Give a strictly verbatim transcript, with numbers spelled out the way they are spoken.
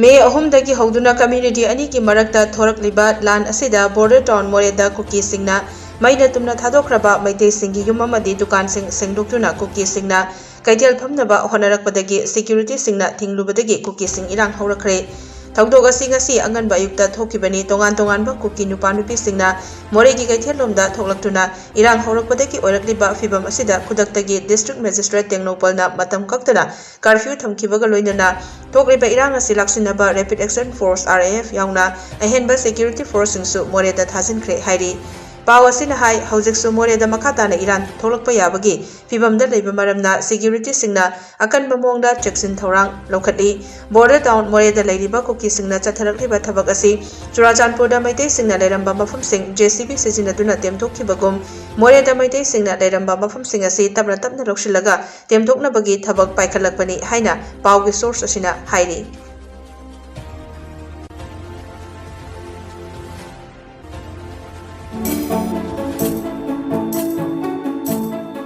ꯃꯦ ꯑꯍꯨꯝꯗꯒꯤ ꯍꯧꯗꯨꯅ ꯀꯝꯃ꯭ꯌꯨꯅꯤꯇꯤ ꯑꯅꯤꯒꯤ ꯃꯔꯛꯇ ꯊꯣꯔꯛꯂꯤꯕ ꯂꯥꯟ ꯑꯁꯤꯗ ꯕꯣꯔꯗꯔ ꯇꯥꯎꯟ ꯃꯣꯔꯦꯗ ꯀꯨꯀꯤꯁꯤꯡꯅ ꯃꯩꯅ ꯇꯨꯝꯅ ꯊꯥꯗꯣꯛꯈ꯭ꯔꯕ ꯃꯩꯇꯩꯁꯤꯡꯒꯤ ꯌꯨꯝ ꯑꯃꯗꯤ ꯗꯨꯀꯥꯟꯁꯤꯡ ꯁꯦꯡꯗꯣꯛꯇꯨꯅ ꯀꯨꯀꯤꯁꯤꯡꯅ ꯀꯩꯊꯦꯜ ꯐꯝꯅꯕ ꯍꯣꯠꯅꯔꯛꯄꯗꯒꯤ ꯁꯦꯀ꯭ꯌꯨꯔꯤꯇꯤꯁꯤꯡꯅ ꯊꯤꯡꯂꯨꯕꯗꯒꯤ ꯀꯨꯀꯤꯁꯤꯡ ꯏꯔꯥꯡ ꯍꯧꯔꯛꯈ꯭ꯔꯦ꯫ ꯊꯧꯗꯣꯛ ꯑꯁꯤ ꯉꯁꯤ ꯑꯉꯟꯕ ꯑꯌꯨꯛꯇ ꯊꯣꯛꯈꯤꯕꯅꯤ꯫ ꯇꯣꯉꯥꯟ ꯇꯣꯉꯥꯟꯕ ꯀꯨꯀꯤ ꯅꯨꯄꯥ ꯅꯨꯄꯤꯁꯤꯡꯅ ꯃꯣꯔꯦꯒꯤ ꯀꯩꯊꯦꯜꯂꯣꯝꯗ ꯊꯣꯛꯂꯛꯇꯨꯅ ꯏꯔꯥꯡ ꯍꯧꯔꯛꯄꯗꯒꯤ ꯑꯣꯏꯔꯛꯂꯤꯕ ꯐꯤꯚꯝ ꯑꯁꯤꯗ ꯈꯨꯗꯛꯇꯒꯤ ꯗꯤꯁꯇ꯭ꯔꯤꯛ ꯃꯦꯖꯤꯁꯇ꯭ꯔꯦꯠ ꯇꯦꯡꯅꯧꯄꯜꯅ ꯃꯇꯝ ꯀꯛꯇꯅ ꯀꯔꯐ꯭ꯌꯨ ꯊꯝꯈꯤꯕꯒ ꯂꯣꯏꯅꯅ ꯊꯣꯛꯂꯤꯕ ꯏꯔꯥꯡ ꯑꯁꯤ ꯂꯥꯛꯁꯤꯟꯅꯕ ꯔꯦꯄꯤꯗ ꯑꯦꯛꯁꯟ ꯐꯣꯔꯁ, RAF, ꯌꯥꯎꯅ ꯑꯍꯦꯟꯕ ꯁꯦꯀ꯭ꯌꯨꯔꯤꯇꯤ ꯐꯣꯔꯁꯁꯤꯡꯁꯨ ꯃꯣꯔꯦꯗ ꯊꯥꯖꯤꯟꯈ꯭ꯔꯦ ꯍꯥꯏꯔꯤ꯫ ꯄꯥꯎ ꯑꯁꯤꯅ ꯍꯥꯏ, ꯍꯧꯖꯤꯛꯁꯨ ꯃꯣꯔꯦꯗ ꯃꯈꯥ ꯇꯥꯅ ꯏꯔꯥꯡ ꯊꯣꯛꯂꯛꯄ ꯌꯥꯕꯒꯤ ꯐꯤꯚꯝꯗ ꯂꯩꯕ ꯃꯔꯝꯅ ꯁꯦꯀ꯭ꯌꯨꯔꯤꯇꯤꯁꯤꯡꯅ ꯑꯀꯟꯕ ꯃꯑꯣꯡꯗ ꯆꯦꯛꯁꯤꯟ ꯊꯧꯔꯥꯡ ꯂꯧꯈꯠꯂꯤ꯫ ꯕꯣꯔꯗꯔ ꯇꯥꯎꯟ ꯃꯣꯔꯦꯗ ꯂꯩꯔꯤꯕ ꯀꯨꯀꯤꯁꯤꯡꯅ ꯆꯠꯊꯔꯛꯂꯤꯕ ꯊꯕꯛ ꯑꯁꯤ ꯆꯨꯔꯥꯆꯥꯟꯄꯨꯔꯗ ꯃꯩꯇꯩꯁꯤꯡꯅ ꯂꯩꯔꯝꯕ ꯃꯐꯝꯁꯤꯡ JCB ꯁꯤꯖꯤꯟꯅꯗꯨꯅ ꯇꯦꯝꯊꯣꯛꯈꯤꯕꯒꯨꯝ ꯃꯣꯔꯦꯗ ꯃꯩꯇꯩꯁꯤꯡꯅ ꯂꯩꯔꯝꯕ ꯃꯐꯝꯁꯤꯡ ꯑꯁꯤ ꯇꯞꯅ ꯇꯞꯅ ꯂꯧꯁꯤꯜꯂꯒ ꯇꯦꯝꯊꯣꯛꯅꯕꯒꯤ ꯊꯕꯛ ꯄꯥꯏꯈꯠꯂꯛꯄꯅꯤ ꯍꯥꯏꯅ ꯄꯥꯎꯒꯤ ꯁꯣꯔꯁ ꯑꯁꯤꯅ ꯍꯥꯏꯔꯤ꯫